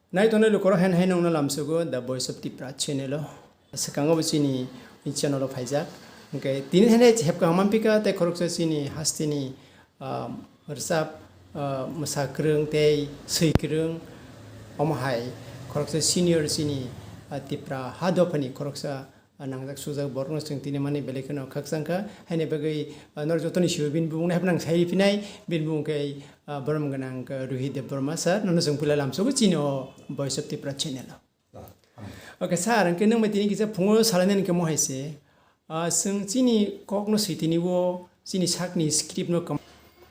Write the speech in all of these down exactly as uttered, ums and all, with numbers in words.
Nai tongnai lukurok haino haino wngna lamsogo The Voice of Tipra channel o. Swkango bo chini channel o phaijak. Hwnkhe tini haino hepkha hwnmang pika tei khoroksa chini hasteni, ah, rwchap, ah, mwsa kwrwng tei swi kwrwng. Omo hai khoroksa senior chini, ah, Tipra ha dophani khoroksa ah, nangjak sujak borokno chwng tini mani belai kheno khakchang kha. Haini bagwi, ah, norok jotoni sio bini bumungno haphano ang sai riphinai, bini bumung khe, ah, borom gwnang, ah, Ruhi Debbarma sir, nono chwng puila lamsogo chini o Voice of Tipra channel o. Ah, hambai. Okay, sir, hwnkhe nwng bai tini kisa phungo salainani khe mo hai se, ah, chwng chini kokno switini o, chini sakni script no kwma-,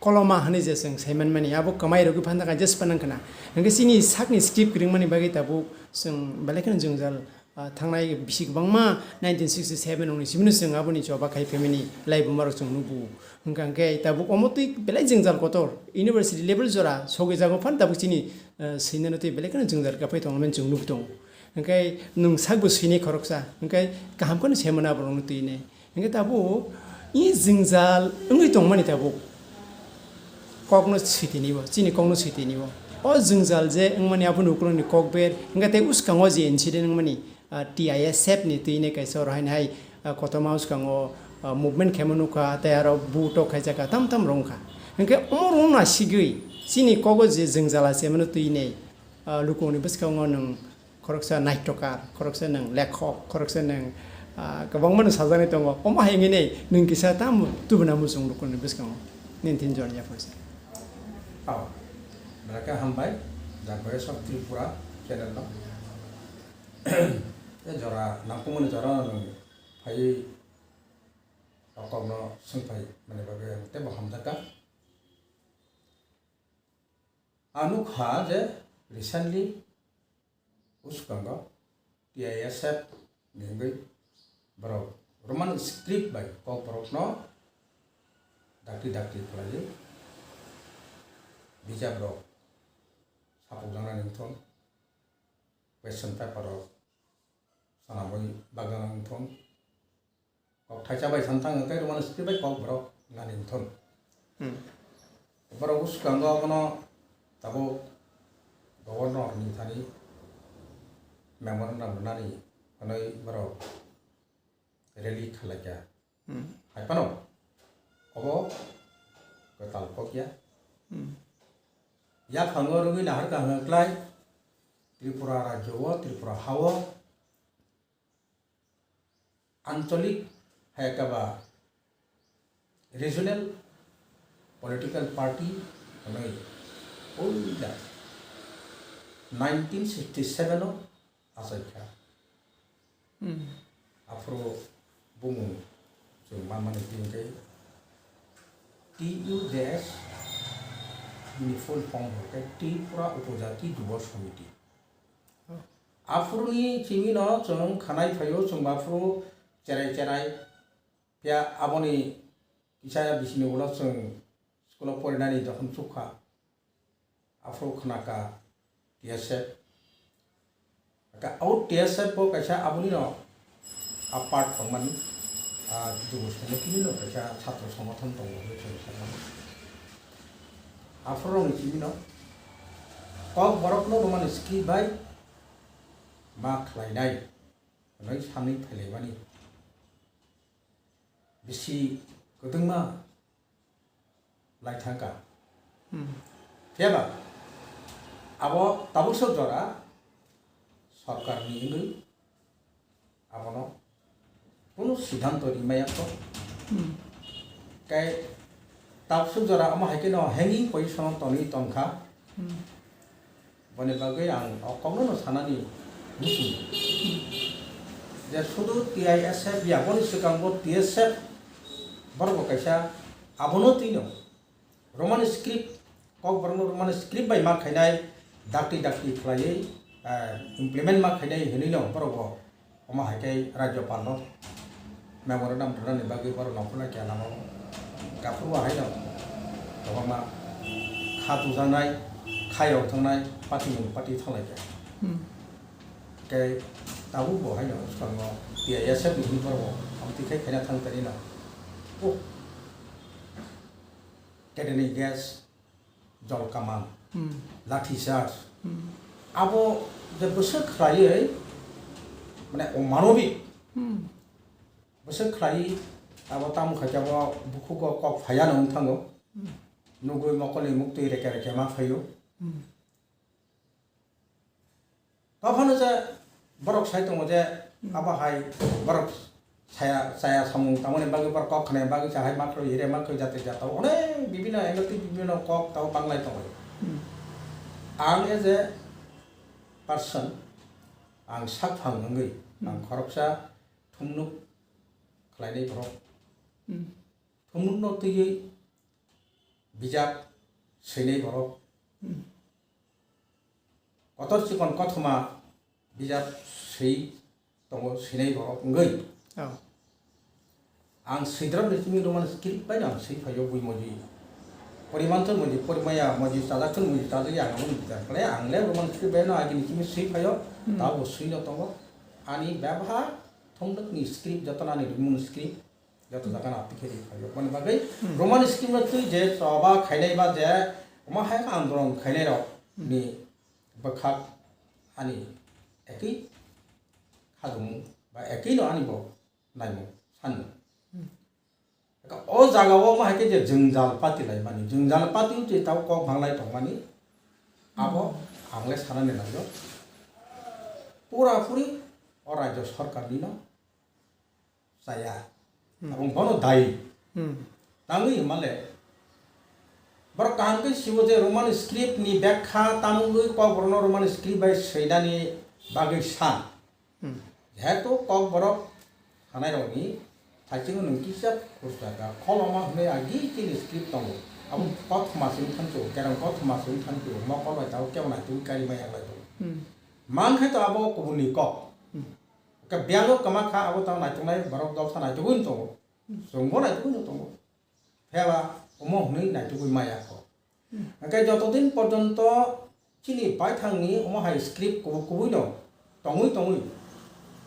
koloma hwnwi je chwng sai manmani, abo kwmai rwgwi phan thangkha jespa nang khna. Hwnkhe chini sakni script kwrwngmani bagwi tabuk chwng belai kheno jwngjal, ah, thangnai bisi kwbangma nineteen sixty seven rokni simi no chwng aboni choba khai phaimani laibuma rok chwng nukgo. Hwnkha hwnkhe tabuk omo twi belai jwngjal kotor university level jora sogwi jago phan tabuk chini, ah, swinano twi belai kheno jwngjal kaphai tongmani chwng nukgo tongo. Hwnkhe nwng sakbo swinai khoroksa, hwnkhe kaham kheno sai mano aborokno twi hinwi. Hwnkhe tabuk i jwngjal wngwi tongmani tabuk kokno switini o, chini kokno switini o. O jwngjal je wngmani abono ukuloni kokber, hwnkhe tei uskango je incident wngmani, ah, T I S F ni twi hinwi kaisa oro haino hai, ah, kotorma uskango, ah, movement khaima nukha, tei aro butok khaijak kha, tam tam rwngkha. Hwnkhe omo rwngna sigwi chini kogo je jwngjal achemano twi hinwi, ah, lukuni bwskango nwng khoroksa naitokar, khoroksa nwng lekhok, khoroksa nwng, ah, kwbangma nwng sajaknai tongo. Omo hai wngwi nwng kisa tamo tubuna muchung lukurokni bwskango nini thani jora yaphaisa. Oh, belai khe hambai, The Voice of Tripura channel no. Tei jora nangkukmani jora nwng phaiwi o kokno swngphai mani bagwi ang teibo hamjakha. Ang nukha je recently uskango T I S F ni wngwi borok Roman script bai kokborokno dakti dakti khlaiwi bijaprok sapukjaknani wngthong, question paper rok swnamwi bagwi wngthong. Kok thaisa bai samsang hwnkhe Roman script bai kokborok nani wngthun. Hmm. Borok bwskango abono tabuk governor ni thani memorandum rwnani hwnwi borok rally khlaikha. Hmm. Hai phano obo kwtal kok ya. Hmm. Yaphango rwgwi naharkha hwnklai Tripura rajyo o, Tripura ha o ancholik hai khe ba regional political party hwnwi puila nineteen sixty seven o achaikha. Hmm. Aphuru bumung chwng manmani twi hwnkhe T U J S ni full form hwnkhe Tripura Upojati Jubo Samiti. Aphuruni chimino chwng khanai phaio, chwng aphuru cherai cherai. Phiya aboni kisa bisini ulo chwng school o porinani jokhon chukha, aphuru khnakha T S F. Aka o T S F bo kaisa abonino a part tongmani, a, jubo songmotini no kaisa chhatro songothon tongo hinwi chwng saimano. Aphuruni chimino kok borokno romani script bai ma khlainai hwnwi sanwi phailaimani bisi kwdwngma lai thangkha. Hmm. Phiya ba abo tabuksa jora sorkarni wngwi abono kunu siddhanto rimaya kho. Hmm. Tei tabuksa jora omo hai kheno hanging position o tonwi tongkha. Hmm. Boni bagwi ang o kokno no sanani muchungo je sudu T I S F ya, boni swkango T S F borok bo kaisa abono twino Roman script, kokborokno Roman script bai ma khainai, dakti dakti khlaiwi, eh, implement ma khainai hinwi no borok bo omo hai khe Rajyapal no memorandum rwnani bagwi borok nongkhorna khe lama o. Aphuru bo haino kwbangma kha tujaknai, kha yok thangnai, party ni party thanglai kha. Hmm. Tei tabuk bo haino swkango T I S F ni hwnwi borok bo amtwi khai khaina thang tani no. Oh. Tear gas, jol kaman, hmm, lathi charge, hmm, abo je bwswk khlaiwi, mane, omanobik Hmm. bwswk khlaiwi, abo tamo khaikhe abo bukhugo kok phaiya no wng thango. Hmm. Nugwi mokolni muktwi reke reke ma phaio. Hmm. Tophano je borok sai tongo je Hmm. abo hai borok saya, saya samung tangmani bagwi borok kok khnai bagwi sa hai ma khlai, ire ma khlai, jati jatao onek bibino angle tei bibino kok tao banglai tongo. Hmm. Ang as a person, ang sak phang wngwi, ang Hmm. khoroksa thumnuk khlainai borok. Hmm. Thumnukno twiwi bijap swinai borok. Hmm. Kotor chikon kothoma bijap swi tongo, swinai borok wngwi. Oh. Ang swidrop ni simi Roman script bai ang swi phaio bui moji. Poriman thun moji, porimaya moji, chajak thun moji, chajak ya ang aboni bichar khlai. Ang le Roman script bai no agini simi swi phaio, Hmm. tabo swi no tongo. Ani bebha thumnuk ni script joto nani Roman script joto jaga no apikhe ri phaio. Boni bagwi Hmm. Roman script no twi je choba khainai ba je omo hai andolon khainai rok Hmm. ni bwkhak ani ekwi khajumung ba ekwi no ani bo naimung sanmung. Hmm. Eka o jaga o omo hai khe je jwngjal pati lai mani, jwngjal pati twi tao kok banglai tong mani, abo Hmm. ang le sanani nangyo. Pura puri o rajyo sarkar ni no chaya. Hmm. Abong bono dai. Hmm. Tangwi hwnmale. Borok kaham khe sibo je Roman script ni bekha tamungwi kok borokno Roman script bai swinani bagwi san. Hmm. Jehetu kok borok sanai rokni thaiching nwng kisa khursa ka kholoma hwnwi agi chini script tongo. Abo Hmm. kothoma se wngthang khe, kerang kothoma se wngthang khe, mokol bai tabo kebo nai twi kari maya bai tongo. Hmm. Man khai to abo kubuni kok. Hmm. Ka biyango kwma kha abo tamo naituknai borok doksa naitugwi tongo. Hmm. Chwngbo naitugwi no tongo. Phiyaba omo hwnwi naitugwi maya kho. Hmm. Hwnkhe joto din porjonto chini baithangni omo hai script kubui kubui no tongwi tongwi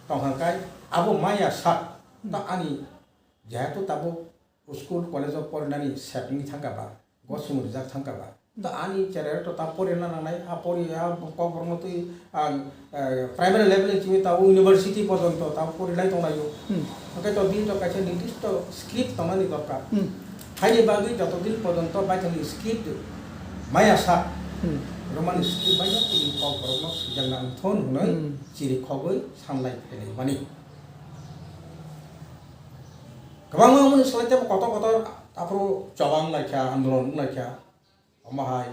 tongkha kai abo maya sak Hmm. ta ani jehetu tabuk school college o porinani sep wngwi thangkha ba. Gosong rijak thangkha ba. To ani cherai to ta porina nangnai, a pori, a kok borokno twi ang, eh, primary level ni chini ta university porjonto ta porilai tonglaio. Hmm. Hwnkhe to bini to kaisa nirdisto script tongnani dorkar. Hmm. Haini bagwi joto din porjonto baithangni script maya sak. Hmm. Romani script bai no tini kok borokno swijak nang thon hwnwi Hmm. chiri khogwi sanlai phailai mani. Kwbangma wngmani swlai tei kotor kotor aphuru chobang lai kha, andolon wng lai kha. Omo hai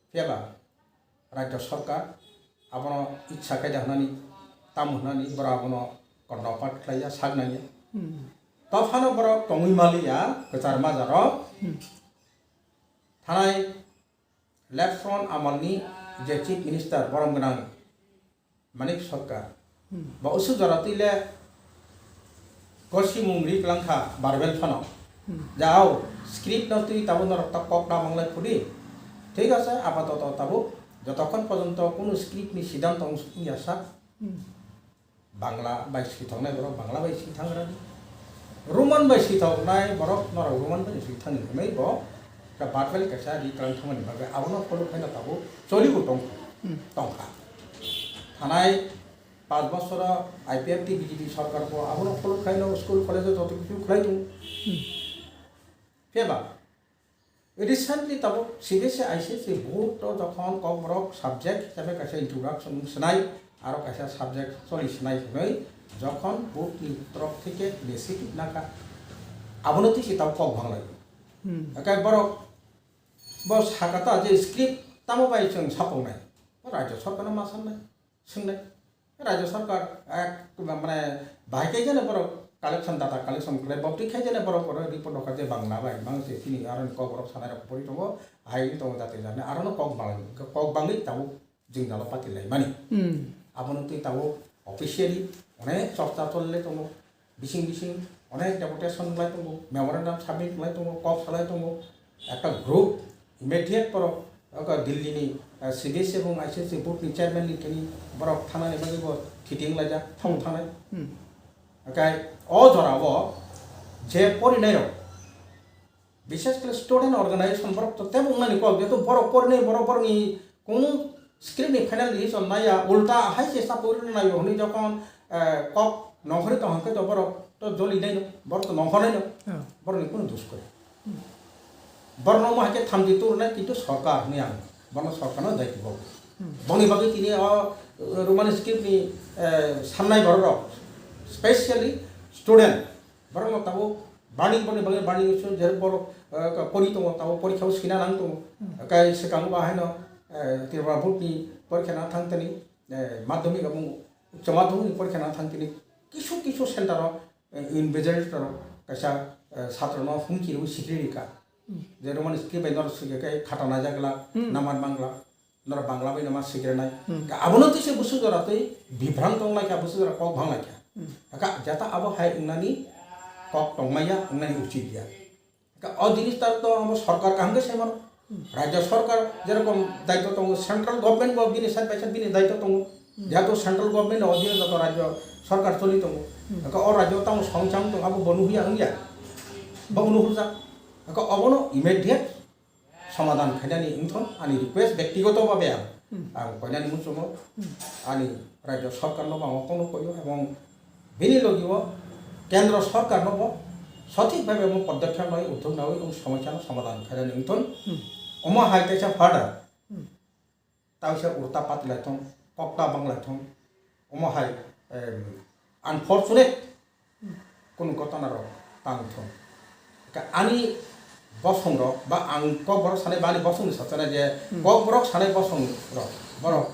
phiyaba rajya sarkar abono itsa khe da hwnani, tamo hwnani borok abono kornopat khlaiya, sak nangya. Hmm. Tophano borok tongwi maliya kwchar majaro. Hmm. Thanai Left Front amalni je Chief Minister borom gwnang Manik Sarkar. Hmm. Ba usu jora twi le gosimung ri kwlangkha Barbel phano. Hmm. Jao script no twi tabuk norok ta kok da manglai phudi. Thik ase, apatoto tabuk jotokhon porjonto kunu script ni siddhanto wng ya sak. Hmm. Bangla bai swi thoknai borok Bangla bai swi thangrani. Roman bai swi thoknai borok norok Roman bai swi thangni hwnwi bo ka Barbel kaisa ri kwlang thangmani bagwi abono follow khaina tabuk cholibo tong-, Hmm. tongkha. Thanai panch bosoro I P F T B J P sarkar bo abono follow khaino school college o joto kichu khlai tongo. Hmm. Phiyaba recently tabuk C B S E, I C S E board o jokhon Kokborok subject hisabe kaisa introduction swnai, aro kaisa subject choli swnai hwnwi jokhon board ni torok theke initiative naka, abono twi se tabuk kok bhanglai. Hmm. Hwnkhe borok bo saka ta je script tamo bai chwng sapungnai, bo rajya sarkarno ma sannai. Swngnai. Rajya sarkar, ek, mane, bahai khe jene borok collection, data collection khlai, boptwi khe jene borok oro report rokha je Bangla bai, mang se chini aro ni kok borok sanai rok pori tongo, hai wngwi tongo jati jani, aro no kok bang, kok bangwi tabuk jwngjalo pati lai mani. Hmm. Abono twi tabuk officially onek chorcha cholai tongo. Bising bising onek deputation wng lai tongo, memorandum submit wng lai tongo, kok salai tongo. Ekta group immediate borok oko Delhi ni, ah, C B S E ebong I C S E board ni chairman ni thani borok thanani bagwi bo khiting laijak, thong Hmm. thanai. Hmm. Hwnkhe o jora o je porinai rok, bishes khe student organization borok to tebo wngnani kok, jehetu borok porinai borok borokni kunu Script ni final decision naiya, ulta hai se support naio hwnwi jokhon, eh, kok nongkhorwi tong hwnkhe to borok to joli naino, borok to nongkhornaino, Hmm. borokni kunu dos kwrwi. Borokno omo hai khe thamchi turunai kintu sorkar hwnwi ang bono sorkarno daitwbo. Hmm. Boni bagwi tini o, eh, Roman script ni, eh, sannai borok rok, specially student, borokno tabuk burning, boni bagwi burning issue, je borok, eh, ka pori tongo, tabuk porikha o sina nang tongo. Hmm. Kai swkango ba haino, eh, Tripura board ni porikha na thang tani, eh, madhyamik abo uccha madhyamik ni porikha na thang tini kisu kisu center o, eh, invigilator o kaisa, eh, satro no humki rwi sikri rika. Hmm. Je Roman script bai nor sikhe kai khata na jagla, Hmm. namar mangla. Norok Bangla bai no ma sikrenai. Hmm. Ka abono twi se busuk jora twi bibhrang tong lai kha, busuk jora kok bang lai kha. Hmm. Ka jata abo hai wngnani kok tong maya, wngnani uchit ya. Ka o jinis ta to abo sorkar kaham khe sai mano. Hmm. Rajya sorkar jerokom daityo tongo, central government bo bini side by side bini daityo tongo. Hmm. Jehetu central government ni odhine joto rajya sorkar choli tongo. Hmm. Ka o rajya tamo song chang tong abo bo nuhya wngya. Bo nuhurjak. Ka obono immediate somadhan khainani wngthon, ani request bektigoto bhabe ang, Hmm. ang koinani muchungo, Hmm. ani rajya sorkar no ang kono koyo, ebong bini logi o kendro sorkar no bo sothik bhabe omo podokkhep lai uthuk nawi omo somosya no somadhan khainani wngthon. Hmm. Omo hai kaisa further Hmm. Tausa ulta pati lai thung, kokta bang lai thung. Omo hai, em, unfortunate kunu ghotona rok tang thung. Ka ani bosong rok ba ang kokborok sanai ba ani bosong ni sachana je Hmm. kokborok sanai bosong rok borok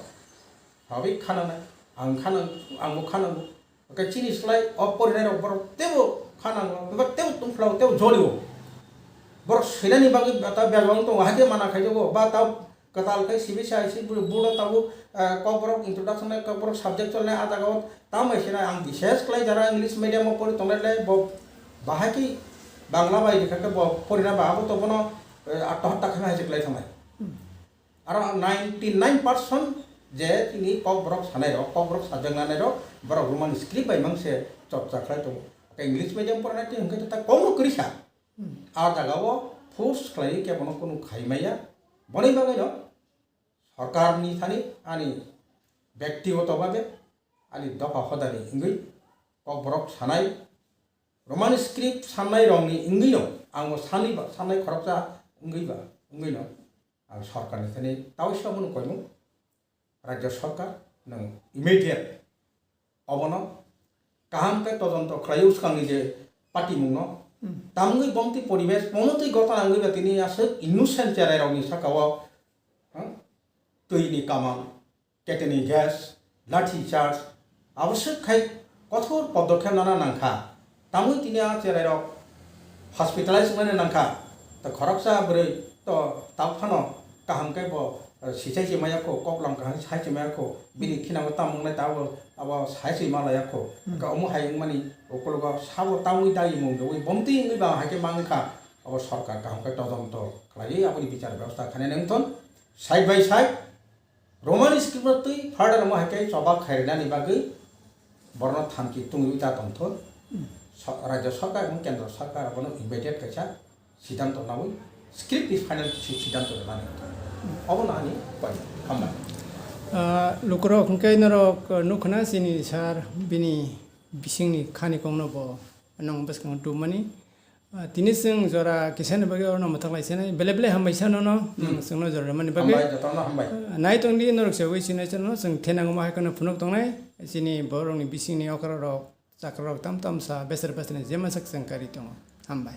hawi khananai, ang khanang, ang bo khanango. Hwnkhe chini slai o porinai rok borok teibo kha nango, ba teibo tongphla, teibo jolio. Borok swinani bagwi ta bejwang tongo, haikhe mana khaijago, ba ta kwtal khai sibisa si bu-, budo tabuk, eh, kokborok introduction nai, kokborok subject cholnai, ah jagao tamo hai sina ang bises khlai jara English medium o pori tongnai le bo bahai khe Bangla bai rikha khe bo porina ba abo to bono, eh, attohatta khaima hai se khlai thangnai. Aro ninety nine percent je tini kokborok sanai rok, kokborok sajak nanai rok, borok Roman script bai mang se chorcha khlai tongo. Tei English medium poranai twi hwnkhe ta kokno kwrwi sa. Hmm. A jagao force khlaiwi kebono kunu khai maya. Boni bagwino sorkarni thani ani bektigoto bhabe ani dopha hodani wngwi kokborok sanai Roman script sannai rokni wngwino, ang bo sanwi ba, sannai khoroksa wngwi ba, wngwino, ang sorkarni thani tauisa bono koimung, rajya sorkar, nwng immediate obono kaham khe todonto khlaiwi swkangni je patimungno, Hmm. tamungwi bomtwi poribesh, bomtwi gotana wngwi ba tini aswk innocent cherai rokni sakao, ha? Twini kamang, keteni gas, lathi charge, aboswk khai kothor podokkhep nana nangkha. Tamwi tini a cherairok hospitalize wngnani nangkha. Ta khoroksa bwrwi to tabuk phano kaham khe bo, eh, sichai se maya kho, koklam kaham sai se maya kho, bini khinango tamo wngnai ta abo, abo sai se ma laya kho. Hmm. Ka omo hai wngmani ukologo sabo tamwi dagi mung rwui bomtwi wngwi ba hai khe mangkha. Abo sorkar kaham khe todonto khlaiwi aboni bichar bebosta khainani wngthon. Side by side Roman script no twi further omo hai khe choba khairnani bagwi borokno thamchi tungwi ta tongthun. Hmm. So-, rajya sarkar ebong kendra sarkar abono immediate kaisa siddhanto nawi script ni final si-, siddhanto rwnani. Hmm. Obono ani point. Hambai. Ah, lukurok hwnkhe norok, uh, nukhna chini sir bini bisingni khani kongno bo nwng bwskango tubumani. Ah, tini chwng jora kisa ni bagwi oro no mwthang lai sinai. Belai belai hambai sa nono, Hmm. nwng chwngno jora rwmani bagwi. Hambai, jotono hambai. Ah, nai tong di norok se wi sinai chwngno chwng thenang ma hai kheno phunuk tongnai. Chini borok ni bising ni okra rok, chakra rok tam tam sa besar besar ni jema sak chwng kari tongo. Hambai.